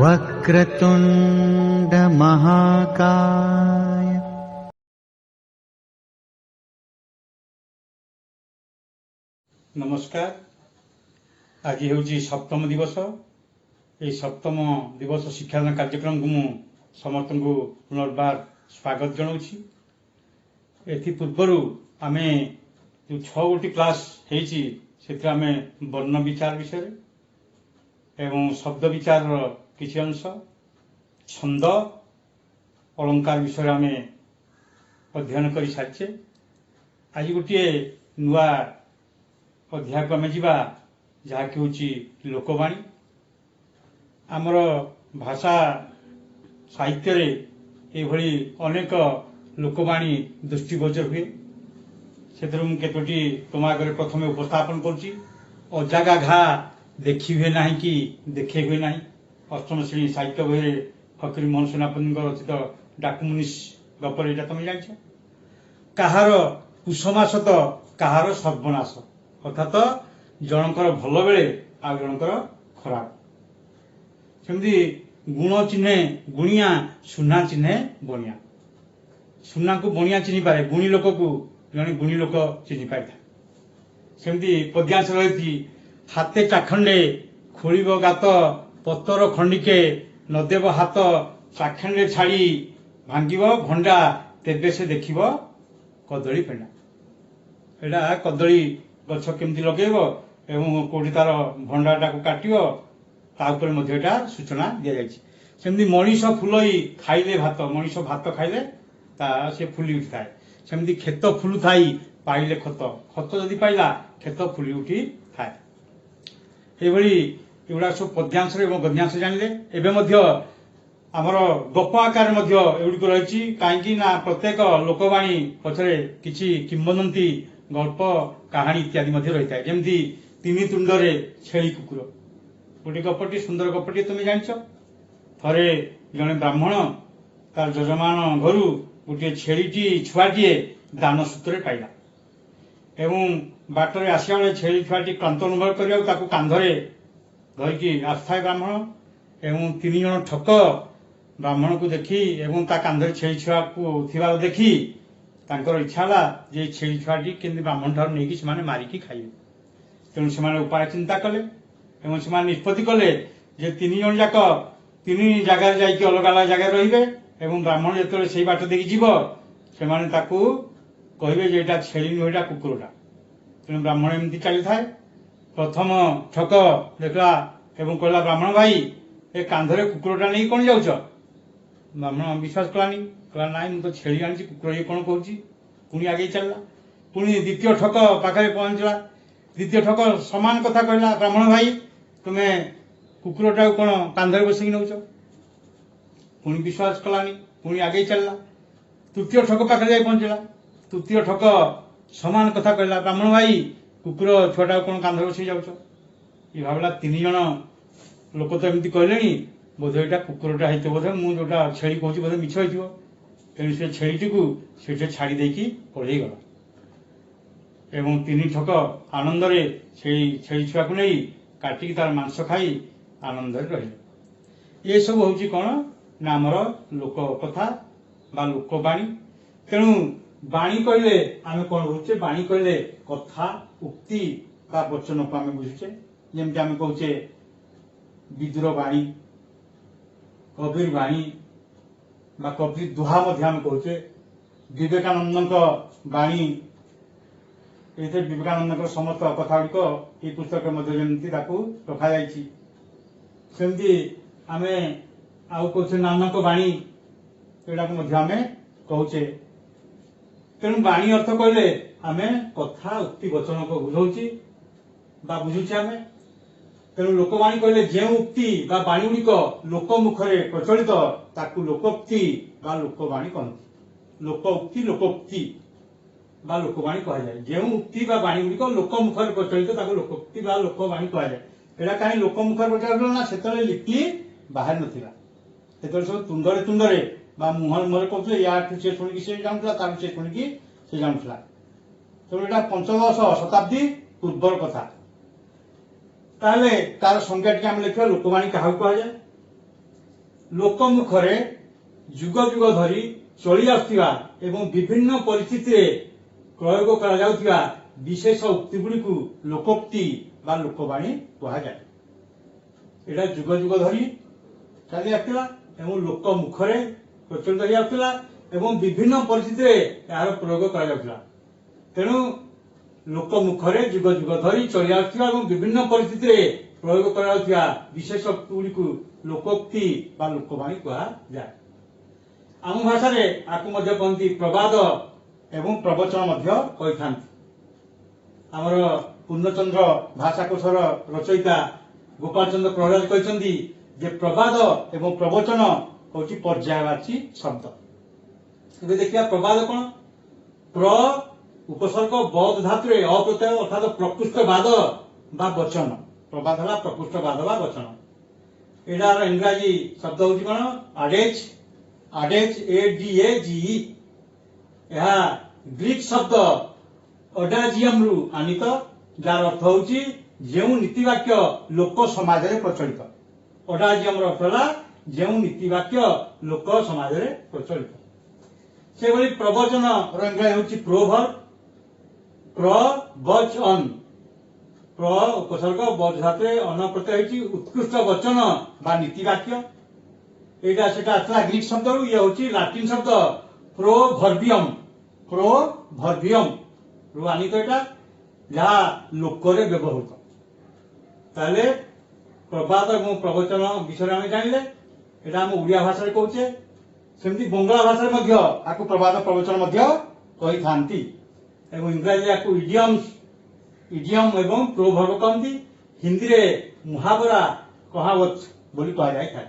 वक्रतुण्ड महाकाय। ନମସ୍କାର। ଆଜି ହେଉଛି ସପ୍ତମ ଦିବସ। ଏହି ସପ୍ତମ ଦିବସ ଶିକ୍ଷାଦାନ କାର୍ଯ୍ୟକ୍ରମକୁ ମୁଁ ସମସ୍ତଙ୍କୁ ପୁନର୍ବାର ସ୍ୱାଗତ ଜଣାଉଛି। ଏଥି ପୂର୍ବରୁ ଆମେ ଯେଉଁ 6 ଗୋଟି କ୍ଲାସ୍ ହେଇଛି, ସେଥିରେ ଆମେ ବର୍ଣ୍ଣ ବିଚାର ବିଷୟରେ ଏବଂ ଶବ୍ଦ ବିଚାରର କିଛି ଅଂଶ, ଛନ୍ଦ, ଅଳଙ୍କାର ବିଷୟରେ ଆମେ ଅଧ୍ୟୟନ କରିସାରିଛେ। ଆଜି ଗୋଟିଏ ନୂଆ ଅଧ୍ୟାୟକୁ ଆମେ ଯିବା, ଯାହାକି ହେଉଛି ଲୋକବାଣୀ। ଆମର ଭାଷା ସାହିତ୍ୟରେ ଏଭଳି ଅନେକ ଲୋକବାଣୀ ଦୃଷ୍ଟିଗୋଚର ହୁଏ। ସେଥିରୁ ମୁଁ କେତୋଟି ତୁମ ଆଗରେ ପ୍ରଥମେ ଉପସ୍ଥାପନ କରୁଛି। ଅଜାଗା ଘା ଦେଖି ହୁଏ ନାହିଁ କି ଦେଖେଇ ହୁଏ ନାହିଁ। ଅଷ୍ଟମ ଶ୍ରେଣୀ ସାହିତ୍ୟ ବହିରେ ଫକୀର ମୋହନ ସେନାପତିଙ୍କ ରଚିତ ଡାକୁମୁନିସ୍ ଗପରେ ଏଇଟା ତମେ ଜାଣିଛ। କାହାର କୁସମାସ ତ କାହାର ସର୍ବନାଶ, ଅର୍ଥାତ ଜଣଙ୍କର ଭଲ ବେଳେ ଆଉ ଜଣଙ୍କର ଖରାପ। ସେମିତି ଗୁଣ ଚିହ୍ନେ ଗୁଣିଆ, ସୁନା ଚିହ୍ନେ ବଣିଆ। ସୁନାକୁ ବଣିଆ ଚିହ୍ନିପାରେ, ଗୁଣୀ ଲୋକକୁ ଜଣେ ଗୁଣୀ ଲୋକ ଚିହ୍ନି ପାରିଥାଏ। ସେମିତି ପଦ୍ୟାଂଶ ରହିଛି, ହାତେ ଚାଖଣ୍ଡେ ଖୋଳିବ ଗାତ, ପତର ଖଣ୍ଡିକେ ନଦେବ ହାତ, ଚାଖଣ୍ଡେ ଛାଡ଼ି ଭାଙ୍ଗିବ ଭଣ୍ଡା, ତେବେ ସେ ଦେଖିବ କଦଳୀ ପେଣ୍ଡା। ଏଇଟା କଦଳୀ ଗଛ କେମିତି ଲଗେଇବ ଏବଂ କୋଉଠି ତାର ଭଣ୍ଡାଟାକୁ କାଟିବ, ତା ଉପରେ ମଧ୍ୟ ଏଇଟା ସୂଚନା ଦିଆଯାଇଛି। ସେମିତି ମଣିଷ ଫୁଲଇ ଖାଇଲେ ଭାତ, ମଣିଷ ଭାତ ଖାଇଲେ ତା ସେ ଫୁଲି ଉଠିଥାଏ। ସେମିତି କ୍ଷେତ ଫୁଲୁଥାଇ ପାଇଲେ ଖତ, ଖତ ଯଦି ପାଇଲା କ୍ଷେତ ଫୁଲି ଉଠିଥାଏ। ଏଇଭଳି ଏଗୁଡ଼ା ସବୁ ପଦ୍ୟାଂଶରେ ଏବଂ ଗଦ୍ୟାଂଶ ଜାଣିଲେ। ଏବେ ମଧ୍ୟ ଆମର ଗପ ଆକାରରେ ମଧ୍ୟ ଏଗୁଡ଼ିକ ରହିଛି, କାହିଁକି ନା ପ୍ରତ୍ୟେକ ଲୋକବାଣୀ ପଛରେ କିଛି କିମ୍ବଦନ୍ତୀ, ଗଳ୍ପ, କାହାଣୀ ଇତ୍ୟାଦି ମଧ୍ୟ ରହିଥାଏ। ଯେମିତି ତିନି ତୁଣ୍ଡରେ ଛେଳି କୁକୁର, ଗୋଟେ ଗପଟି, ସୁନ୍ଦର ଗପଟି ତୁମେ ଜାଣିଛ। ଥରେ ଜଣେ ବ୍ରାହ୍ମଣ ତାର ଯଜମାନ ଘରୁ ଗୋଟିଏ ଛେଳିଟି ଛୁଆଟିଏ ଦାନ ସୂତ୍ରରେ ପାଇଲା ଏବଂ ବାଟରେ ଆସିବା ବେଳେ ଛେଳି ଛୁଆଟି କ୍ଳାନ୍ତ ଅନୁଭବ କରିବାକୁ ତାକୁ କାନ୍ଧରେ ଧରିକି ଆସୁଥାଏ ବ୍ରାହ୍ମଣ। ଏବଂ 3 ଜଣ ଠକ ବ୍ରାହ୍ମଣକୁ ଦେଖି ଏବଂ ତା କାନ୍ଧରେ ଛେଳି ଛୁଆକୁ ଥିବାର ଦେଖି ତାଙ୍କର ଇଚ୍ଛା ହେଲା ଯେ ଛେଳି ଛୁଆଟି କେମିତି ବ୍ରାହ୍ମଣ ଠାରୁ ନେଇକି ସେମାନେ ମାରିକି ଖାଇବେ। ତେଣୁ ସେମାନେ ଉପାୟ ଚିନ୍ତା କଲେ ଏବଂ ସେମାନେ ନିଷ୍ପତ୍ତି କଲେ ଯେ 3 ଜଣ ଯାକ 3 ଜାଗାରେ ଯାଇକି ଅଲଗା ଅଲଗା ଜାଗାରେ ରହିବେ ଏବଂ ବ୍ରାହ୍ମଣ ଯେତେବେଳେ ସେଇ ବାଟ ଦେଇକି ଯିବ ସେମାନେ ତାକୁ କହିବେ ଯେ ଏଇଟା ଛେଳି ନୁହେଁ, ଏଇଟା କୁକୁରଟା। ତେଣୁ ବ୍ରାହ୍ମଣ ଏମିତି ଚାଲିଥାଏ। ପ୍ରଥମ ଠକ ଦେଖିଲା ଏବଂ କହିଲା, ବ୍ରାହ୍ମଣ ଭାଇ, ଏ କାନ୍ଧରେ କୁକୁରଟା ନେଇ କଣ ଯାଉଛ? ବ୍ରାହ୍ମଣ ବିଶ୍ୱାସ କଲାନି, କହିଲା ନାଇଁ ମୁଁ ତ ଛେଳି ଆଣିଛି, କୁକୁର ଇଏ କଣ କହୁଛି। ପୁଣି ଆଗେଇ ଚାଲିଲା। ପୁଣି ଦ୍ୱିତୀୟ ଠକ ପାଖରେ ପହଞ୍ଚିଲା। ଦ୍ୱିତୀୟ ଠକ ସମାନ କଥା କହିଲା, ବ୍ରାହ୍ମଣ ଭାଇ ତୁମେ କୁକୁରଟାକୁ କଣ କାନ୍ଧରେ ବସେଇକି ନେଉଛ? ପୁଣି ବିଶ୍ୱାସ କଲାନି, ପୁଣି ଆଗେଇ ଚାଲିଲା। ତୃତୀୟ ଠକ ପାଖରେ ଯାଇ ପହଞ୍ଚିଲା। ତୃତୀୟ ଠକ ସମାନ କଥା କହିଲା, ବ୍ରାହ୍ମଣ ଭାଇ କୁକୁର ଛୁଆଟାକୁ କଣ କାନ୍ଧରେ ବସେଇ ଯାଉଛ? ଇଏ ଭାବିଲା 3 ଜଣ ଲୋକ ତ ଏମିତି କହିଲେଣି, ବୋଧେ ଏଇଟା କୁକୁରଟା ହେଇଥିବ, ବୋଧେ ମୁଁ ଯୋଉଟା ଛେଳି କହୁଛି ବୋଧେ ମିଛ ହେଇଥିବ। ତେଣୁ ସେ ଛେଳିଟିକୁ ସେଠି ଛାଡ଼ି ଦେଇକି ପଳେଇଗଲା ଏବଂ 3 ଠକ ଆନନ୍ଦରେ ସେଇ ଛେଳି ଛୁଆକୁ ନେଇ କାଟିକି ତାର ମାଂସ ଖାଇ ଆନନ୍ଦରେ ରହିଲେ। ଏସବୁ ହଉଛି କଣ ନା ଆମର ଲୋକ କଥା ବା ଲୋକବାଣୀ। ତେଣୁ ବାଣୀ କହିଲେ ଆମେ କଣ ବୁଝୁଛେ? ବାଣୀ କହିଲେ କଥା, ଉକ୍ତି ବା ବଚନକୁ ଆମେ ବୁଝୁଛେ। ଯେମିତି ଆମେ କହୁଛେ ବିଦୁର ବାଣୀ, କବୀର ବାଣୀ ବା କବୀର ଦୁହା ମଧ୍ୟ ଆମେ କହୁଛେ। ବିବେକାନନ୍ଦଙ୍କ ବାଣୀ, ଏଥିରେ ବିବେକାନନ୍ଦଙ୍କର ସମସ୍ତ କଥା ଗୁଡ଼ିକ ଏଇ ପୁସ୍ତକରେ ମଧ୍ୟ ଯେମିତି ତାକୁ ରଖାଯାଇଛି। ସେମିତି ଆମେ ଆଉ କହୁଛେ ନାନକ ବାଣୀ, ଏଗୁଡ଼ାକୁ ମଧ୍ୟ ଆମେ କହୁଛେ। ତେଣୁ ବାଣୀ ଅର୍ଥ କହିଲେ ଆମେ କଥା, ଉକ୍ତି, ବଚନକୁ ବୁଝାଉଛି ବା ବୁଝୁଛେ ଆମେ। ତେଣୁ ଲୋକବାଣୀ କହିଲେ ଯେଉଁ ଉକ୍ତି ବା ବାଣୀ ଗୁଡ଼ିକ ଲୋକ ମୁଖରେ ପ୍ରଚଳିତ ତାକୁ ଲୋକୋକ୍ତି ବା ଲୋକବାଣୀ କହନ୍ତି। ଲୋକ ଉକ୍ତି, ଲୋକୋକ୍ତି ବା ଲୋକବାଣୀ କୁହାଯାଏ। ଯେଉଁ ଉକ୍ତି ବା ବାଣୀ ଗୁଡ଼ିକ ଲୋକ ମୁଖରେ ପ୍ରଚଳିତ ତାକୁ ଲୋକୋକ୍ତି ବା ଲୋକବାଣୀ କୁହାଯାଏ। ଏଇଟା କାହିଁ ଲୋକ ମୁଖରେ ପ୍ରଚଳିତ ନା ସେତେବେଳେ ଲିପି ବାହାରି ନଥିଲା, ସେତେବେଳେ ସବୁ ତୁଣ୍ଡରେ ତୁଣ୍ଡରେ ବା ମୁହଁରେ ମୁହଁରେ କହୁଥିଲେ। ୟାଠୁ ସେ ଶୁଣିକି ସେ ଜାଣୁଥିଲା, ତାଠୁ ସେ ଶୁଣିକି ସେ ଜାଣୁଥିଲା। ତେଣୁ ଏଇଟା ପଞ୍ଚଦଶ ଶତାବ୍ଦୀ ପୂର୍ବର କଥା। ତାହେଲେ ତାର ସଂଜ୍ଞା ଟିକେ ଆମେ ଲେଖିବା। ଲୋକବାଣୀ କାହାକୁ କୁହାଯାଏ? ଲୋକମୁଖରେ ଯୁଗ ଯୁଗ ଧରି ଚଳି ଆସୁଥିବା ଏବଂ ବିଭିନ୍ନ ପରିସ୍ଥିତିରେ ପ୍ରୟୋଗ କରାଯାଉଥିବା ବିଶେଷ ଉକ୍ତିଗୁଡ଼ିକୁ ଲୋକୋକ୍ତି ବା ଲୋକବାଣୀ କୁହାଯାଏ। ଏଇଟା ଯୁଗ ଯୁଗ ଧରି ଚାଲି ଆସୁଥିଲା ଏବଂ ଲୋକ ମୁଖରେ ପ୍ରଚଳିତ ହେଇ ଆସୁଥିଲା ଏବଂ ବିଭିନ୍ନ ପରିସ୍ଥିତିରେ ଏହାର ପ୍ରୟୋଗ କରାଯାଉଥିଲା। ତେଣୁ ଲୋକ ମୁଖରେ ଯୁଗ ଯୁଗ ଧରି ଚଳି ଆସୁଥିବା ଏବଂ ବିଭିନ୍ନ ପରିସ୍ଥିତିରେ ପ୍ରୟୋଗ କରାଯାଉଥିବା ବିଶେଷ ଗୁଡ଼ିକୁ ଲୋକୋକ୍ତି ବା ଲୋକବାଣୀ କୁହାଯାଏ। ଆମ ଭାଷାରେ ଆକୁ ମଧ୍ୟ କହନ୍ତି ପ୍ରବାଦ ଏବଂ ପ୍ରବଚନ ମଧ୍ୟ କହିଥାନ୍ତି। ଆମର ପୂର୍ଣ୍ଣଚନ୍ଦ୍ର ଭାଷାକୋଷର ରଚୟିତା ଗୋପାଳ ଚନ୍ଦ୍ର ପ୍ରହରାଜ କହିଛନ୍ତି ଯେ ପ୍ରବାଦ ଏବଂ ପ୍ରବଚନ ହେଉଛି ପର୍ଯ୍ୟାୟବାଚୀ ଶବ୍ଦ। ଏବେ ଦେଖିବା ପ୍ରବାଦ କଣ। ପ୍ର ଉପସର୍ଗ ବଦ ଧାତୁରେ ଅପ୍ରତ୍ୟୟ, ଅର୍ଥାତ ପ୍ରକୃଷ୍ଟ ବାଦ ବା ବଚନ। ପ୍ରବାଦ ହେଲା ପ୍ରକୃଷ୍ଟ ବାଦ ବା ବଚନ। ଏଟାର ଇଂରାଜୀ ଶବ୍ଦ ହଉଛି କଣ? Adage, adage, A D A G E. ଏହା ଗ୍ରୀକ ଶବ୍ଦ ଅଡାଜିୟମରୁ ଆନିତ, ଯାହାର ଅର୍ଥ ହଉଛି ଯେଉଁ ନୀତିବାକ୍ୟ ଲୋକ ସମାଜରେ ପ୍ରଚଳିତ। ଅଡାଜିୟମର ଅର୍ଥ ହେଲା ଯେଉଁ ନୀତିବାକ୍ୟ ଲୋକ ସମାଜରେ ପ୍ରଚଳିତ। ସେଭଳି ପ୍ରବଚନର ଇଂରାଜୀ ହେଉଛି ପ୍ରୋଭର୍ବ। ପ୍ର ବଚ୍ ଅନ୍, ପ୍ର ଉପସର୍ଗ ବଚ୍ ଧାତୁରେ ଅନ ପ୍ରତ୍ୟୟ ହେଇଛି, ଉତ୍କୃଷ୍ଟ ବଚନ ବା ନୀତିବାକ୍ୟ। ଏଇଟା ସେଟା ଆସିଲା ଗ୍ରୀକ ଶବ୍ଦରୁ, ଇଏ ହଉଛି ଲାଟିନ ଶବ୍ଦ ପ୍ରୋଭର୍ବିୟମ, ପ୍ରୋଭର୍ବିୟମ ରୁ ଆନିତ ଏଇଟା, ଯାହା ଲୋକରେ ବ୍ୟବହୃତ। ତାହେଲେ ପ୍ରବାଦ ଏବଂ ପ୍ରବଚନ ବିଷୟରେ ଆମେ ଜାଣିଲେ। ଏଇଟା ଆମ ଓଡ଼ିଆ ଭାଷାରେ କହୁଛେ, ସେମିତି ବଙ୍ଗଳା ଭାଷାରେ ମଧ୍ୟ ଆକୁ ପ୍ରବାଦ ପ୍ରବଚନ ମଧ୍ୟ କହିଥାନ୍ତି ଏବଂ ଇଂରାଜୀରେ ଆକୁ ଇଡିୟମ୍ସ, ଇଡିୟମ ଏବଂ ପ୍ରୋଭର୍ବ କହନ୍ତି। ହିନ୍ଦୀରେ ମୁହାବରା, କହାବତ ବୋଲି କୁହାଯାଇଥାଏ।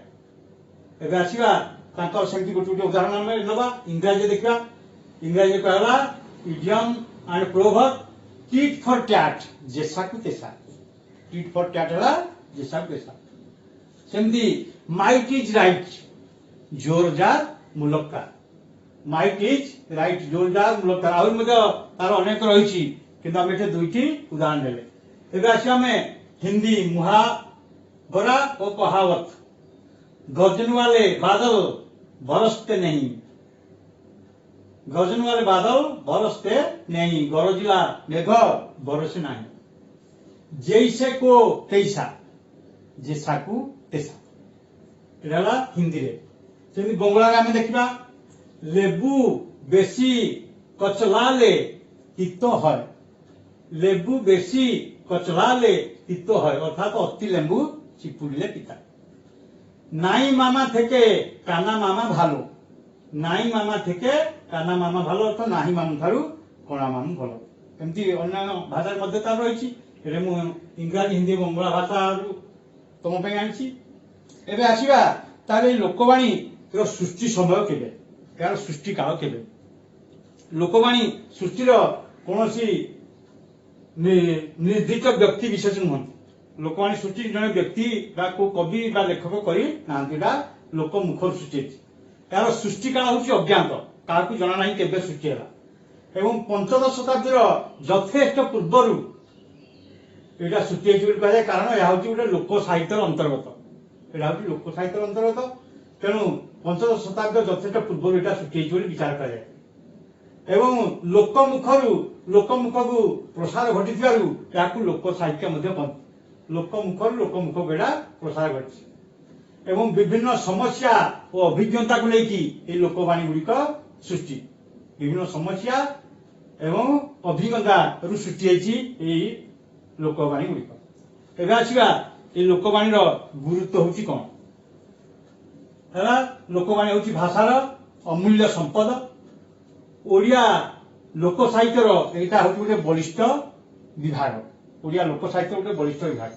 ଏବେ ଆସିବା ତାଙ୍କର ସେମିତି ଗୋଟେ ଗୋଟେ ଉଦାହରଣ ଆମେ ନେବା। ଇଂରାଜୀରେ ଦେଖିବା। ଇଂରାଜୀରେ କୁହାଗଲା idiom and proverb tit for tat, ଯେସାକୁ ତେସା। ଟିଟ୍ ଫର ଟ୍ୟାଟ୍ ହେଲା ଯେସାକୁ ତେସା। ସେମିତି ମାଇଟ୍ is right, ଜୋର ଜାର ମୁଲକ କାର। ମାଇଟ୍ is right, ଜୋର ଜାର ମୁଲକ କାର। ଆହୁରି ମଧ୍ୟ ତାର ଅନେକ ରହିଛି, କିନ୍ତୁ ଆମେ ଏଠି ଦୁଇଟି ଉଦାହରଣ ନେଲେ। ଏବେ ଆସିବା ଆମେ ହିନ୍ଦୀ ମୁହାବରା ଓ କହାବତ। गर्जन वाले बादल बरसते नहीं, गर्जन वाले बादल बरसते नहीं, ଗରଜିଲା ମେଘ ବରସେ ନାହିଁ। जैसे को तैसा, ଯେସାକୁ ତେସା। ଏଇଟା ହେଲା ହିନ୍ଦୀରେ। ସେମିତି ବଙ୍ଗଳାରେ ଆମେ ଦେଖିବା, লেবু বেশি কচলালে তিতো হয়, লেবু বেশি কচলালে তিতো হয়, অর্থাৎ অতি লেম্বু চিପୁଡ଼ିଲେ ପିତା। নাই মামা থেকে কানা মামা ভালো, নাই মামা থেকে କାନା ମାମା ଭଲ, ଅର୍ଥ ନାହିଁ ମାମୁଁ ଠାରୁ କଣା ମାମୁଁ ଭଲ। ଏମିତି ଅନ୍ୟାନ୍ୟ ଭାଷାରେ ମଧ୍ୟ ତାର ରହିଛି। ଏଠି ମୁଁ ଇଂରାଜୀ, ହିନ୍ଦୀ, ବଙ୍ଗଳା ଭାଷାରୁ ତମ ପାଇଁ ଆଣିଛି। ଏବେ ଆସିବା ତାର ଏଇ ଲୋକବାଣୀର ସୃଷ୍ଟି ସମୟ କେବେ, ଏହାର ସୃଷ୍ଟି କାଳ କେବେ। ଲୋକବାଣୀ ସୃଷ୍ଟିର କୌଣସି ନିର୍ଦ୍ଦିଷ୍ଟ ବ୍ୟକ୍ତି ବିଶେଷ ନୁହନ୍ତି। ଲୋକବାଣୀ ସୃଷ୍ଟି ଜଣେ ବ୍ୟକ୍ତି ବା କୋଉ କବି ବା ଲେଖକ କରି ନାହାନ୍ତି, ଏଟା ଲୋକ ମୁଖରୁ ସୃଷ୍ଟି ହେଇଛି। ଏହାର ସୃଷ୍ଟି କାଳ ହଉଛି ଅଜ୍ଞାତ, କାହାକୁ ଜଣା ନାହିଁ କେବେ ସୃଷ୍ଟି ହେଲା। ଏବଂ ପଞ୍ଚଦଶ ଶତାବ୍ଦୀର ଯଥେଷ୍ଟ ପୂର୍ବରୁ ଏଇଟା ସୃଷ୍ଟି ହେଇଛି ବୋଲି କୁହାଯାଏ, କାରଣ ଏହା ହଉଛି ଗୋଟେ ଲୋକ ସାହିତ୍ୟର ଅନ୍ତର୍ଗତ। ଏଇଟା ହଉଛି ଲୋକ ସାହିତ୍ୟର ଅନ୍ତର୍ଗତ, ତେଣୁ ପଞ୍ଚଦଶ ଶତାବ୍ଦୀର ଯଥେଷ୍ଟ ପୂର୍ବରୁ ଏଇଟା ସୃଷ୍ଟି ହେଇଛି ବୋଲି ବିଚାର କରାଯାଏ। ଏବଂ ଲୋକମୁଖରୁ ଲୋକମୁଖକୁ ପ୍ରସାର ଘଟିଥିବାରୁ ଏହାକୁ ଲୋକ ସାହିତ୍ୟ ମଧ୍ୟ କହନ୍ତି। ଲୋକମୁଖରୁ ଲୋକମୁଖକୁ ଏଇଟା ପ୍ରସାର ଘଟିଛି ଏବଂ ବିଭିନ୍ନ ସମସ୍ୟା ଓ ଅଭିଜ୍ଞତାକୁ ନେଇକି ଏଇ ଲୋକବାଣୀ ଗୁଡ଼ିକ ସୃଷ୍ଟି। ବିଭିନ୍ନ ସମସ୍ୟା ଏବଂ ଅଭିଜ୍ଞତାରୁ ସୃଷ୍ଟି ହେଇଛି ଏଇ ଲୋକବାଣୀ ଗୁଡ଼ିକ। ଏବେ ଆସିବା ଏଇ ଲୋକବାଣୀର ଗୁରୁତ୍ୱ ହଉଛି କଣ। ହେଲା, ଲୋକବାଣୀ ହଉଛି ଭାଷାର ଅମୂଲ୍ୟ ସମ୍ପଦ। ଓଡ଼ିଆ ଲୋକ ସାହିତ୍ୟର ଏଇଟା ହଉଛି ଗୋଟେ ବଳିଷ୍ଠ ବିଭାଗ। ଓଡ଼ିଆ ଲୋକ ସାହିତ୍ୟ ଗୋଟେ ବଳିଷ୍ଠ ବିଭାଗ।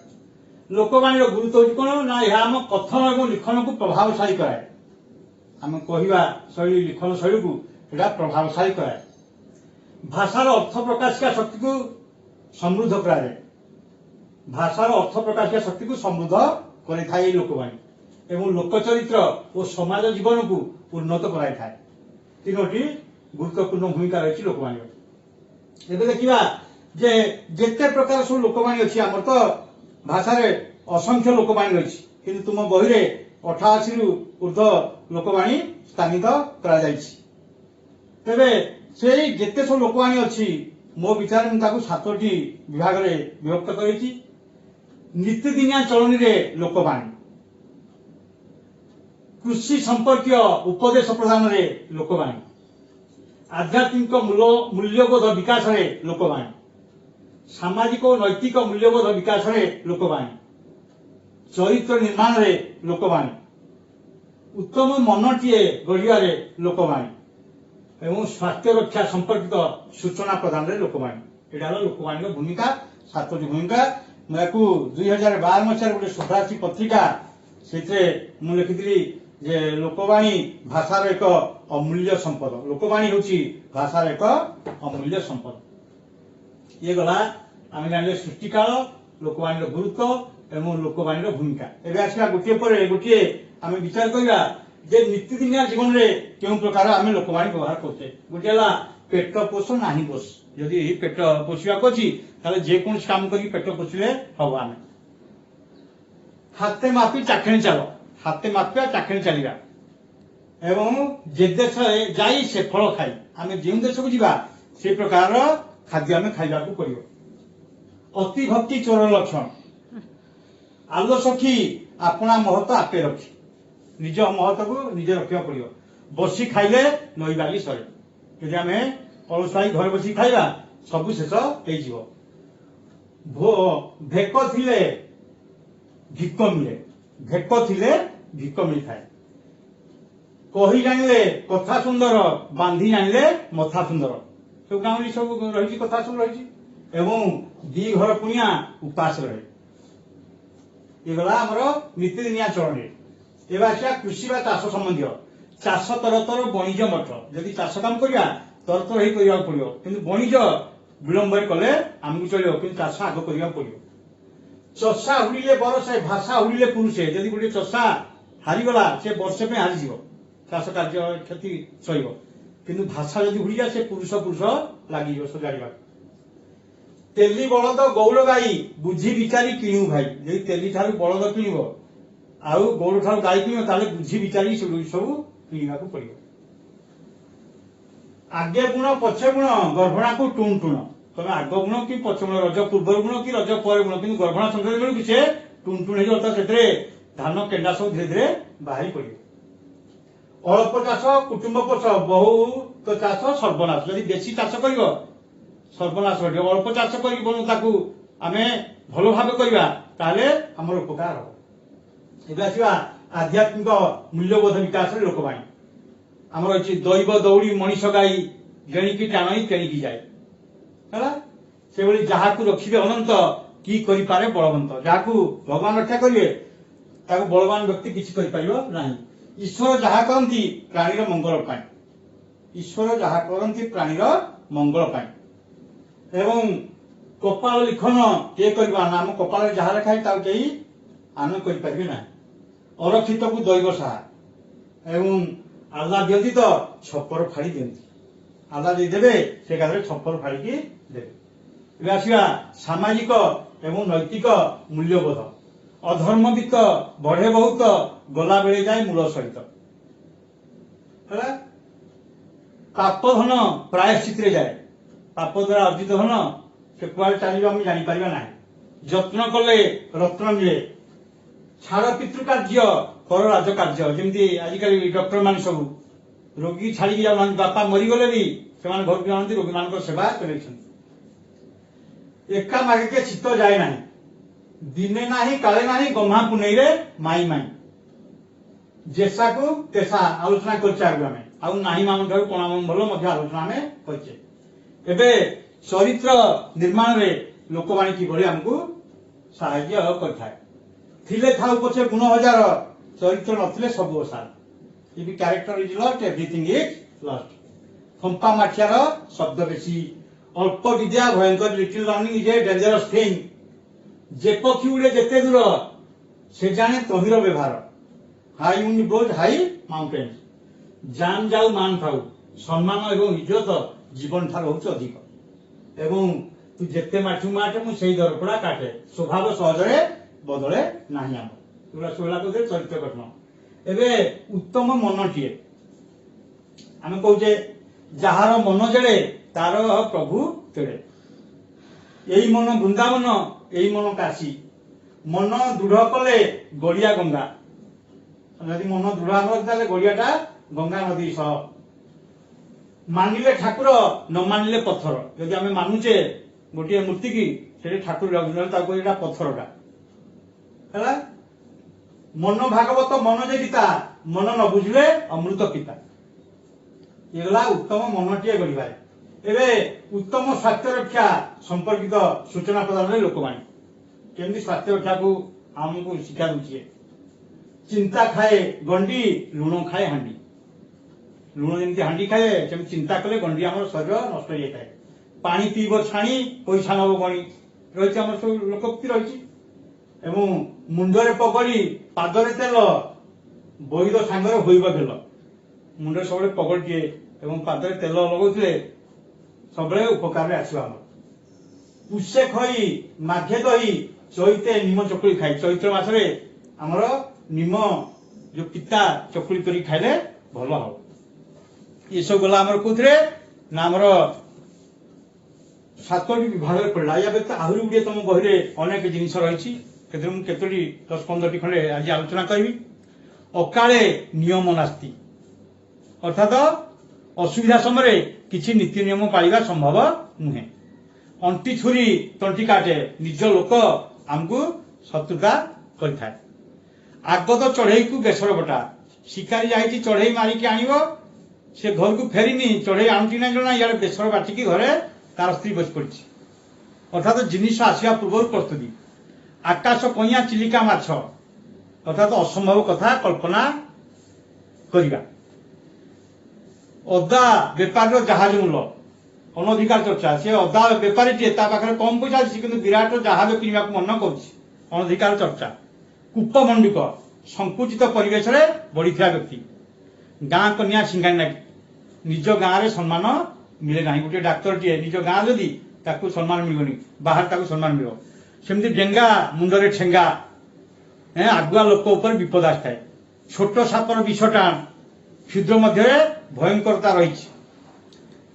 ଲୋକବାଣୀର ଗୁରୁତ୍ୱ ହଉଛି କଣ ନା ଏହା ଆମ କଥନ ଏବଂ ଲିଖନକୁ ପ୍ରଭାବଶାଳୀ କରାଏ। ଆମେ କହିବା ଶୈଳୀ, ଲିଖନ ଶୈଳୀକୁ ଏଇଟା ପ୍ରଭାବଶାଳୀ କରାଏ। ଭାଷାର ଅର୍ଥ ପ୍ରକାଶିକା ଶକ୍ତିକୁ ସମୃଦ୍ଧ କରାଯାଏ। ଭାଷାର ଅର୍ଥ ପ୍ରକାଶିକା ଶକ୍ତିକୁ ସମୃଦ୍ଧ କରିଥାଏ ଏଇ ଲୋକବାଣୀ ଏବଂ ଲୋକ ଚରିତ୍ର ଓ ସମାଜ ଜୀବନକୁ ଉନ୍ନତ କରାଇଥାଏ। ତିନୋଟି ଗୁରୁତ୍ୱପୂର୍ଣ୍ଣ ଭୂମିକା ରହିଛି ଲୋକବାଣୀର। ଏବେ ଦେଖିବା ଯେ ଯେତେ ପ୍ରକାର ସବୁ ଲୋକବାଣୀ ଅଛି, ଆମର ତ ଭାଷାରେ ଅସଂଖ୍ୟ ଲୋକବାଣୀ ରହିଛି, କିନ୍ତୁ ତୁମ ବହିରେ 88ରୁ ଉର୍ଦ୍ଧ୍ୱ ଲୋକବାଣୀ ସ୍ଥାନିତ କରାଯାଇଛି। ତେବେ ସେଇ ଯେତେ ସବୁ ଲୋକବାଣୀ ଅଛି, ମୋ ବିଚାରରେ ମୁଁ ତାକୁ 7ଟି ବିଭାଗରେ ବିଭକ୍ତ କରିଛି। ନିତିଦିନିଆ ଚଳଣିରେ ଲୋକବାଣୀ, କୃଷି ସମ୍ପର୍କୀୟ ଉପଦେଶ ପ୍ରଦାନରେ ଲୋକବାଣୀ, ଆଧ୍ୟାତ୍ମିକ ମୂଲ୍ୟବୋଧ ବିକାଶରେ ଲୋକବାଣୀ, ସାମାଜିକ ଓ ନୈତିକ ମୂଲ୍ୟବୋଧ ବିକାଶରେ ଲୋକବାଣୀ, ଚରିତ୍ର ନିର୍ମାଣରେ ଲୋକବାଣୀ, ଉତ୍ତମ ମନଟିଏ ଗଢ଼ିବାରେ ଲୋକବାଣୀ ଏବଂ ସ୍ୱାସ୍ଥ୍ୟ ରକ୍ଷା ସମ୍ପର୍କିତ ସୂଚନା ପ୍ରଦାନରେ ଲୋକବାଣୀ। ଏଇଟା ହେଲା ଲୋକବାଣୀର ଭୂମିକା, 7ଟି ଭୂମିକା। ମୁଁ ୟାକୁ 2012 ମସିହାରେ ଗୋଟେ ଶୁଭରାଶି ପତ୍ରିକା, ସେଥିରେ ମୁଁ ଲେଖିଥିଲି ଯେ ଲୋକବାଣୀ ଭାଷାର ଏକ ଅମୂଲ୍ୟ ସମ୍ପଦ। ଲୋକବାଣୀ ହେଉଛି ଭାଷାର ଏକ ଅମୂଲ୍ୟ ସମ୍ପଦ। ଇଏ ଗଲା, ଆମେ ଜାଣିଲେ ସୃଷ୍ଟିକାଳ, ଲୋକବାଣୀର ଗୁରୁତ୍ୱ ଏବଂ ଲୋକବାଣୀର ଭୂମିକା। ଏବେ ଆସିବା ଗୋଟିଏ ପରେ ଗୋଟିଏ ଆମେ ବିଚାର କରିବା ଯେ ନିତିଦିନିଆ ଜୀବନରେ କେଉଁ ପ୍ରକାର ଆମେ ଲୋକବାଣୀ ବ୍ୟବହାର କରୁଛେ। ଗୋଟିଏ ହେଲା ପେଟ ପୋଷ ନାହିଁ ଦୋଷ। ଯଦି ପେଟ ପୋଷିବାକୁ ଅଛି, ତାହେଲେ ଯେକୌଣସି କାମ କରିକି ପେଟ ପୋଷିଲେ ହବ। ଆମେ ହାତେ ମାପି ଚାଖେଣି ଚାଲ, ହାତେ ମାପିବା ଚାଖେଣି ଚାଲିବା। ଏବଂ ଯେ ଦେଶରେ ଯାଇ ସେ ଫଳ ଖାଇ, ଆମେ ଯେଉଁ ଦେଶକୁ ଯିବା ସେ ପ୍ରକାରର ଖାଦ୍ୟ ଆମେ ଖାଇବାକୁ ପଡିବ। ଅତି ଭକ୍ତି ଚୋର ଲକ୍ଷଣ। ଆଲୋ ସଖୀ, ଆପଣା ମହତ ଆପେ ରଖି, ନିଜ ମହତକୁ ନିଜେ ରଖିବାକୁ ପଡିବ। ବସି ଖାଇଲେ ନଈ ବାଲି ସରେ। ଯଦି ଆମେ ଅଳସୁଆ ହେଇ ଘରେ ବସି ଖାଇବା, ସବୁ ଶେଷ ହେଇଯିବ। ଭେକ ଥିଲେ ଭିକ ମିଳେ, ଭେକ ଥିଲେ ଭିକ ମିଳିଥାଏ। କହି ଜାଣିଲେ କଥା ସୁନ୍ଦର, ବାନ୍ଧି ଜାଣିଲେ ମଥା ସୁନ୍ଦର। ସବୁ ଗାଉଁଲି ସବୁ ରହିଛି, କଥା ସବୁ ରହିଛି। ଏବଂ ଦି ଘର କୁଣିଆ ଉପାସ ରହେ। ଇଏ ଗଲା ଆମର ନିତିଦିନିଆ ଚଳଣି। ଏବେ ଆସିବା କୃଷି ବା ଚାଷ ସମ୍ବନ୍ଧୀୟ। ଚାଷ ତରତର ବଣିଜ ମଠ। ଯଦି ଚାଷ କାମ କରିବା, ତରତର ହେଇ କରିବାକୁ ପଡିବ, କିନ୍ତୁ ବଣିଜ ବିଳମ୍ବରେ କଲେ ଆମକୁ ଚଳିବ, କିନ୍ତୁ ଚାଷ ଆଗ କରିବାକୁ ପଡିବ। ଚଷା ହୁଡ଼ିଲେ ବରସେ, ଭାଷା ହୁଡ଼ିଲେ ପୁରୁଷେ। ଯଦି ଗୋଟେ ଚଷା ହାରିଗଲା, ସେ ବର୍ଷେ ପାଇଁ ହାରିଯିବ, ଚାଷ କାର୍ଯ୍ୟ କ୍ଷତି ସହିବ, କିନ୍ତୁ ଭାଷା ଯଦି ହୁଡ଼ିଯାଏ, ସେ ପୁରୁଷ ପୁରୁଷ ଲାଗିଯିବ ସଜାଡ଼ିବାକୁ। ତେଲି ବଳଦ ଗୌଡ଼ ଗାଈ, ବୁଝି ବିଚାରି କିଣିବୁ ଭାଇ। ଯଦି ତେଲି ଠାରୁ ବଳଦ କିଣିବ ଆଉ ଗୌଡ଼ ଠାରୁ ଗାଈ କିଣିବ, ତାହେଲେ ବୁଝି ବିଚାରି ସବୁ କିଣିବାକୁ ପଡିବ। ଆଗେ ଗୁଣ ପଛେ ଗୁଣ, ଗର୍ଭଣାକୁ ଟୁଣ ଟୁଣ। ତମେ ଆଗ ଗୁଣ କି ପଛ ଗୁଣ, ରଜ ପୂର୍ବରୁ ଗୁଣ କି ରଜ ପରେ ଗୁଣ, କିନ୍ତୁ ଗର୍ଭଣା ସଂକ୍ରାନ୍ତି ବେଳକୁ ସେ ଟୁଣ ଟୁଣ ହେଇଯିବ, ଅର୍ଥାତ୍ ସେଥିରେ ଧାନ କେଣ୍ଡା ସବୁ ଧୀରେ ଧୀରେ ବାହାରି ପଡିବ। ଅଳ୍ପ ଚାଷ କୁଟୁମ୍ବ ପୋଷ, ବହୁତ ଚାଷ ସର୍ବନାଶ। ଯଦି ବେଶୀ ଚାଷ କରିବ, ସର୍ବନାଶ ଘଟିବ। ଅଳ୍ପ ଚାଷ କରିକି ବରଂ ତାକୁ ଆମେ ଭଲ ଭାବେ କରିବା, ତାହେଲେ ଆମର ଉପକାର ହବ। ଏବେ ଆସିବା ଆଧ୍ୟାତ୍ମିକ ମୂଲ୍ୟବୋଧ ବିକାଶରେ ଲୋକବାଣୀ। ଆମର ଅଛି ଦୈବ ଦୌଡ଼ି ମଣିଷ ଗାଈ, ଯେଣିକି ଟାଣଇ ତେଣିକି ଯାଏ। ହେଲା ସେଭଳି ଯାହାକୁ ରଖିବେ ଅନନ୍ତ, କି କରିପାରେ ବଳବନ୍ତ। ଯାହାକୁ ଭଗବାନ ରକ୍ଷା କରିବେ, ତାକୁ ବଳବାନ ବ୍ୟକ୍ତି କିଛି କରିପାରିବ ନାହିଁ। ଈଶ୍ୱର ଯାହା କରନ୍ତି ପ୍ରାଣୀର ମଙ୍ଗଳ ପାଇଁ, ଈଶ୍ୱର ଯାହା କରନ୍ତି ପ୍ରାଣୀର ମଙ୍ଗଳ ପାଇଁ। ଏବଂ କପାଳ ଲିଖନ କିଏ କରିବ ନା, ଆମ କପାଳରେ ଯାହା ଲେଖା ହେଇଛି ତାକୁ କେହି ଆନ କରିପାରିବେ ନାହିଁ। ଅରକ୍ଷିତକୁ ଦୈବ ସାହା। ଏବଂ ଆଲ୍ଲାହ ଦିଅନ୍ତି ତ ଛପର ଫାଡ଼ି ଦିଅନ୍ତି। ଆଲ୍ଲାହ ଯଦି ଦେବେ, ସେ ଏକାଥରେ ଛପର ଫାଡ଼ିକି ଦେବେ। ଏବେ ଆସିବା ସାମାଜିକ ଏବଂ ନୈତିକ ମୂଲ୍ୟବୋଧ। ଅଧର୍ମ ବିତ୍ତ ବଢେ ବହୁତ, ଗଲା ବେଳେ ଯାଏ ମୂଳ ସହିତ। ହେଲା ପାପ ଧନ ପ୍ରାୟଶ୍ଚିତରେ ଯାଏ। ପାପ ଦ୍ୱାରା ଅର୍ଜିତ ଧନ ସେ କୁଆଡେ ଚାଲିବ ଆମେ ଜାଣିପାରିବା ନାହିଁ। ଯତ୍ନ କଲେ ରତ୍ନ ମିଳେ। ଛାଡ଼ ପିତୃ କାର୍ଯ୍ୟ କର ରାଜ କାର୍ଯ୍ୟ। ଯେମିତି ଆଜିକାଲି ଡକ୍ଟର ମାନେ ସବୁ ରୋଗୀ ଛାଡିକି ଯାଉନାହାନ୍ତି, ବାପା ମରିଗଲେ ବି ସେମାନେ ଘରକୁ ଯାଉନାହାନ୍ତି, ରୋଗୀମାନଙ୍କ ସେବା ଚଲେଇଛନ୍ତି। ଏକା ମାଗିକେ ଶୀତ ଯାଏ ନାହିଁ। ଦିନେ ନାହିଁ କାଳେ ନାହିଁ, ଗହ୍ମା ପୁନେଇରେ ମାଇ ମାଇ। ଯେସାକୁ ତେସା ଆଲୋଚନା କରିଛେ ଆଗରୁ ଆମେ, ଆଉ ନାହିଁ ମାମୁଁ ଠାରୁ କଣା ମାମୁଁ ଭଲ ମଧ୍ୟ ଆଲୋଚନା ଆମେ କରିଛେ। ଏବେ ଚରିତ୍ର ନିର୍ମାଣରେ ଲୋକବାଣୀ କିଭଳି ଆମକୁ ସାହାଯ୍ୟ କରିଥାଏ। ଥିଲେ ଥାଉ ପଛେ ଗୁଣ ହଜାର, ଚରିତ୍ର ନଥିଲେ ସବୁ ଅସାର। If character is lost, everything is lost. ଫମ୍ପା ମାଠିଆର ଶବ୍ଦ ବେଶୀ। ଅଳ୍ପ ବିଦ୍ୟା ଭୟଙ୍କର। Little learning is a dangerous thing. ଯେ ପକ୍ଷୀ ଉଡ଼େ ଯେତେ ଦୂର, ସେ ଜାଣେ ତହିଁର ବ୍ୟବହାର। High wind blows high mountains. ଜାନ ଯାଉ ମାନ ଥାଉ, ସମ୍ମାନ ଏବଂ ଇଜ୍ଜତ ଜୀବନ ଠାରୁ ହଉଛି ଅଧିକ। ଏବଂ ତୁ ଯେତେ ମାଠୁ ମାଠେ, ମୁଁ ସେଇ ଦରପୋଡ଼ା କାଟେ। ସ୍ୱଭାବ ସହଜରେ ବଦଳେ ନାହିଁ ଆମର। ଏଗୁଡ଼ା ସବୁ ହେଲା କହୁଥିଲେ ଚରିତ୍ର ଗଠନ। ଏବେ ଉତ୍ତମ ମନଟିଏ, ଆମେ କହୁଛେ ଯାହାର ମନ ଯେଡ଼େ ତାର ପ୍ରଭୁ ତେଡ଼େ। ଏଇ ମନ ବୃନ୍ଦାବନ, ଏଇ ମନ କାଶୀ। ମନ ଦୃଢ କଲେ ଗଳିଆ ଗଙ୍ଗା। ଯଦି ମନ ଦୃଢ ଆମର ତାହେଲେ ଗଳିଆଟା ଗଙ୍ଗା ନଦୀ ସହ। ମାନିଲେ ଠାକୁର, ନ ମାନିଲେ ପଥର। ଯଦି ଆମେ ମାନୁଛେ ଗୋଟିଏ ମୂର୍ତ୍ତି କି, ସେଠି ଠାକୁର ଯାଉଛନ୍ତି, ତାକୁ ଏଇଟା ପଥରଟା ହେଲା। ମନ ଭାଗବତ ମନ ଯେ ଗୀତା, ମନ ନ ବୁଝିଲେ ଅମୃତ ପିତା। ଇଏ ଗଲା ଉତ୍ତମ ମନଟିଏ ଗଢ଼ିବାରେ। ଏବେ ଉତ୍ତମ ସ୍ୱାସ୍ଥ୍ୟ ରକ୍ଷା ସମ୍ପର୍କିତ ସୂଚନା ପ୍ରଦାନରେ ଲୋକବାଣୀ କେମିତି ସ୍ୱାସ୍ଥ୍ୟ ରକ୍ଷାକୁ ଆମକୁ ଶିକ୍ଷା ଦଉଛି। ଚିନ୍ତା ଖାଏ ଗଣ୍ଡି, ଲୁଣ ଖାଏ ହାଣ୍ଡି। ଲୁଣ ଯେମିତି ହାଣ୍ଡି ଖାଏ, ସେମିତି ଚିନ୍ତା କଲେ ଗଣ୍ଡି ଆମର ଶରୀର ନଷ୍ଟ ହେଇଯାଇଥାଏ। ପାଣି ପିଇବ ଛାଣି, ପଇସା ନବ ଗଣି, ରହିଛି ଆମର ସବୁ ଲୋକୋକ୍ତି ରହିଛି। ଏବଂ ମୁଣ୍ଡରେ ପଗଡ଼ି ପାଦରେ ତେଲ, ବୈଦ ସାଙ୍ଗରେ ହୋଇବ ଗେଲ। ମୁଣ୍ଡରେ ସବୁବେଳେ ପଗଡ଼ିଟିଏ ଏବଂ ପାଦରେ ତେଲ ଲଗାଉଥିଲେ ସବୁବେଳେ ଉପକାରରେ ଆସିବ ଆମର। ପୁଷେ ଖଇ ମାଘେ ଦହି, ଚୈତେ ନିମ ଚକୁଳି ଖାଇ। ଚୈତ୍ର ମାସରେ ଆମର ନିମ ଯୋଉ ପିତା ଚକୁଳି କରି ଖାଇଲେ ଭଲ ହବ। ଏସବୁ ଗଲା ଆମର କୋଉଥିରେ ନା ଆମର 7ଟି ବିଭାଗରେ ପଡ଼ିଲା। ୟା ବ୍ୟତୀତ ଆହୁରି ଗୁଡ଼ିଏ ତମ ବହିରେ ଅନେକ ଜିନିଷ ରହିଛି, ସେଥିରେ ମୁଁ କେତୋଟି 10-15ଟି ଖଣ୍ଡେ ଆଜି ଆଲୋଚନା କରିବି। ଅକାଳେ ନିୟମ ନାସ୍ତି, ଅର୍ଥାତ ଅସୁବିଧା ସମୟରେ କିଛି ନୀତି ନିୟମ ପାଳିବା ସମ୍ଭବ ନୁହେଁ। ଅଣ୍ଟି ଛୁରୀ ତଣ୍ଟି କାଟେ, ନିଜ ଲୋକ ଆମକୁ ଶତ୍ରୁତା କରିଥାଏ। ଆଗତ ଚଢେଇକୁ ବେସର ବଟା, ଶିକାରୀ ଯାଇଛି ଚଢେଇ ମାରିକି ଆଣିବ, ସେ ଘରକୁ ଫେରିନି, ଚଢେଇ ଆଣୁଛି ନା ଜଣା, ଇଆଡେ ବେସର ବାଟିକି ଘରେ ତାର ସ୍ତ୍ରୀ ବସି ପଡିଛି। ଅର୍ଥାତ ଜିନିଷ ଆସିବା ପୂର୍ବରୁ ପ୍ରସ୍ତୁତି। ଆକାଶ କଇଁଆ ଚିଲିକା ମାଛ, ଅର୍ଥାତ ଅସମ୍ଭବ କଥା କଳ୍ପନା କରିବା। ଅଦା ବେପାରୀର ଜାହାଜ ମୂଲ, ଅନଧିକାର ଚର୍ଚ୍ଚା। ସେ ଅଦା ବେପାରୀଟିଏ, ତା ପାଖରେ କମ ପଇସା ଅଛି, କିନ୍ତୁ ବିରାଟ ଜାହାଜ କିଣିବାକୁ ମନ କରୁଛି, ଅନଧିକାର ଚର୍ଚ୍ଚା। କୂପମଣ୍ଡୁକ, ସଂକୁଚିତ ପରିବେଶରେ ବଢିଥିବା ବ୍ୟକ୍ତି। ଗାଁ କନ୍ୟା ସିଙ୍ଗାଣି ନାକି, ନିଜ ଗାଁରେ ସମ୍ମାନ ମିଳେ ନାହିଁ। ଗୋଟିଏ ଡାକ୍ତରଟିଏ ନିଜ ଗାଁ ଯଦି ତାକୁ ସମ୍ମାନ ମିଳିବନି, ବାହାରେ ତାକୁ ସମ୍ମାନ ମିଳିବ। ସେମିତି ଡେଙ୍ଗା ମୁଣ୍ଡରେ ଠେଙ୍ଗା, ଆଗୁଆ ଲୋକ ଉପରେ ବିପଦ ଆସିଥାଏ। ଛୋଟ ସାପର ବିଷ ଟାଣ, କ୍ଷୁଦ୍ର ମଧ୍ୟରେ ଭୟଙ୍କରତା ରହିଛି।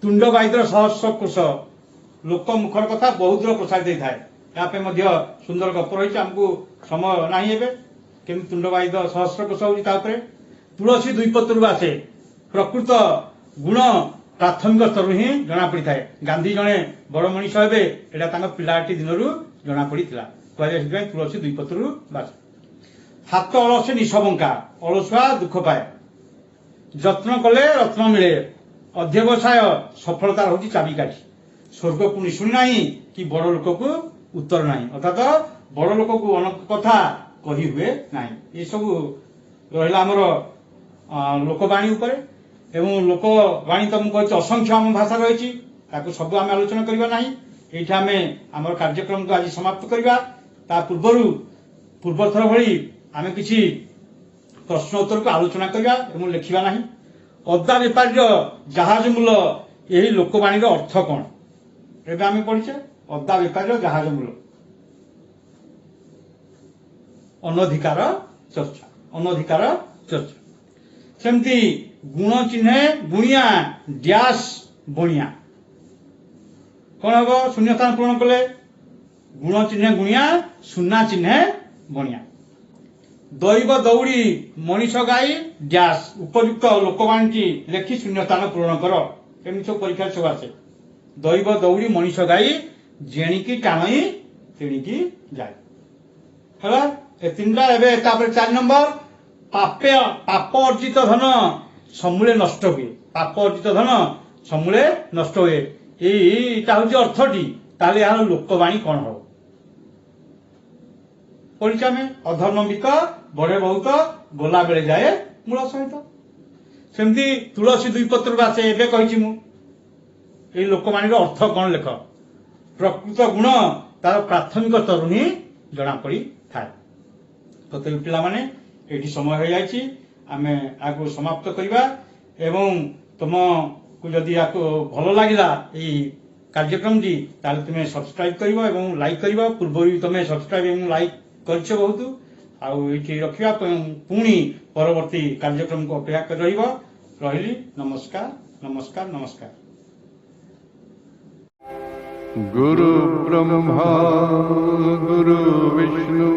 ତୁଣ୍ଡ ବାଇଦର ସହସ୍ର କୋଷ, ଲୋକ ମୁଖର କଥା ବହୁତ ଦୂର ପ୍ରସାରିତ ହେଇଥାଏ। ତା ପାଇଁ ମଧ୍ୟ ସୁନ୍ଦର ଗପ ରହିଛି, ଆମକୁ ସମୟ ନାହିଁ ଏବେ। କେମିତି ତୁଣ୍ଡ ବାଇଦ ସହସ୍ର କୋଷ ହଉଛି ତା ଉପରେ। ତୁଳସୀ ଦୁଇ ପତ୍ରରୁ ଆସେ, ପ୍ରକୃତ ଗୁଣ ପ୍ରାଥମିକ ସ୍ତରରୁ ହିଁ ଜଣା ପଡିଥାଏ। ଗାନ୍ଧୀ ଜଣେ ବଡ ମଣିଷ ହେବେ, ଏଇଟା ତାଙ୍କ ପିଲାଟି ଦିନରୁ ଜଣା ପଡିଥିଲା। କୁହାଯାଏ ସେଥିପାଇଁ ତୁଳସୀ ଦୁଇ ପତ୍ରରୁ ବାସେ। ହାତ ଅଳସେ ନିଶ ବଙ୍କା, ଅଳସୁଆ ଦୁଃଖ ପାଏ। ଯତ୍ନ କଲେ ରତ୍ନ ମିଳେ, ଅଧ୍ୟବସାୟ ସଫଳତାର ହଉଛି ଚାବିକାଠି। ସ୍ୱର୍ଗକୁ ନିଶୁଣି ନାହିଁ କି ବଡ ଲୋକକୁ ଉତ୍ତର ନାହିଁ, ଅର୍ଥାତ ବଡ ଲୋକକୁ ଅନେକ କଥା କହି ହୁଏ ନାହିଁ। ଏସବୁ ରହିଲା ଆମର ଲୋକବାଣୀ ଉପରେ। ଏବଂ ଲୋକବାଣୀ ତ ମୁଁ କହିଛି ଅସଂଖ୍ୟ ଆମ ଭାଷା ରହିଛି, ତାକୁ ସବୁ ଆମେ ଆଲୋଚନା କରିବା ନାହିଁ। ଏଇଠି ଆମେ ଆମର କାର୍ଯ୍ୟକ୍ରମକୁ ଆଜି ସମାପ୍ତ କରିବା। ତା ପୂର୍ବରୁ ପୂର୍ବଥର ଭଳି ଆମେ କିଛି ପ୍ରଶ୍ନ ଉତ୍ତରକୁ ଆଲୋଚନା କରିବା ଏବଂ ଲେଖିବା ନାହିଁ। ଅଦା ବେପାରୀର ଜାହାଜ ମୂଲ, ଏହି ଲୋକବାଣୀର ଅର୍ଥ କଣ? ଏବେ ଆମେ ପଢିଛେ ଅଦା ବେପାରୀର ଜାହାଜ ମୂଲ, ଅନଧିକାର ଚର୍ଚ୍ଚା, ଅନଧିକାର ଚର୍ଚ୍ଚା। ସେମିତି ଗୁଣ ଚିହ୍ନେ ଗୁଣିଆ ଡ୍ୟାସ୍ ବଣିଆ, କଣ ହବ? ଶୂନ୍ୟସ୍ଥାନ ପୂରଣ କଲେ ଗୁଣ ଚିହ୍ନେ ଗୁଣିଆ, ସୁନା ଚିହ୍ନେ ବଣିଆ। ଦୈବ ଦଉଡ଼ି ମଣିଷ ଗାଈ ଡ୍ୟାସ୍, ଉପଯୁକ୍ତ ଲୋକବାଣୀଟି ଲେଖି ଶୂନ୍ୟସ୍ଥାନ ପୂରଣ କର। ଏମିତି ସବୁ ପରୀକ୍ଷାରେ ସବୁ ଆସେ। ଦୈବ ଦଉଡ଼ି ମଣିଷ ଗାଈ, ଜେଣିକି ଟାଣଇ ତେଣିକି ଯାଏ। ହେଲା ଏ ତିନିଟା। ଏବେ ତାପରେ 4 ନମ୍ବର, ପାପେ ପାପ ଅର୍ଜିତ ଧନ ସମୂଳେ ନଷ୍ଟ ହୁଏ। ପାପ ଅର୍ଜିତ ଧନ ସମୂଳେ ନଷ୍ଟ ହୁଏ, ଏଇଟା ହଉଛି ଅର୍ଥଟି। ତାହେଲେ ଏହାର ଲୋକବାଣୀ କଣ ହବ? ପଢିଛେ ଆମେ, ଅଧର୍ମବିତ ବଢେ ବହୁତ, ଗଲା ବେଳେ ଯାଏ ମୂଳ ସହିତ। ସେମିତି ତୁଳସୀ ଦୁଇ ପତ୍ରରୁ ଆସେ, ଏବେ କହିଛି ମୁଁ। ଏଇ ଲୋକବାଣୀର ଅର୍ଥ କଣ ଲେଖ। ପ୍ରକୃତ ଗୁଣ ତାର ପ୍ରାଥମିକ ସ୍ତରରୁ ହିଁ ଜଣା ପଡିଥାଏ। ତଥାପି ପିଲାମାନେ ଏଇଠି ସମୟ ହେଇଯାଇଛି, ଆମେ ଆକୁ ସମାପ୍ତ କରିବା। ଏବଂ ତୁମକୁ ଯଦି ଆକୁ ଭଲ ଲାଗିଲା ଏଇ କାର୍ଯ୍ୟକ୍ରମଟି, ତାହେଲେ ତୁମେ ସବସ୍କ୍ରାଇବ କରିବ ଏବଂ ଲାଇକ୍ କରିବ। ପୂର୍ବରୁ ବି ତୁମେ ସବସ୍କ୍ରାଇବ ଏବଂ ଲାଇକ୍ କରିଛ ବହୁତ। ଆଉ ଏଇଠି ରଖିବା ପାଇଁ ପୁଣି ପରବର୍ତ୍ତୀ କାର୍ଯ୍ୟକ୍ରମକୁ ଅପେକ୍ଷା କରି ରହିବ। ରହିଲି, ନମସ୍କାର, ନମସ୍କାର, ନମସ୍କାର। ଗୁରୁ ବ୍ରହ୍ମା, ଗୁରୁ ବିଷ୍ଣୁ।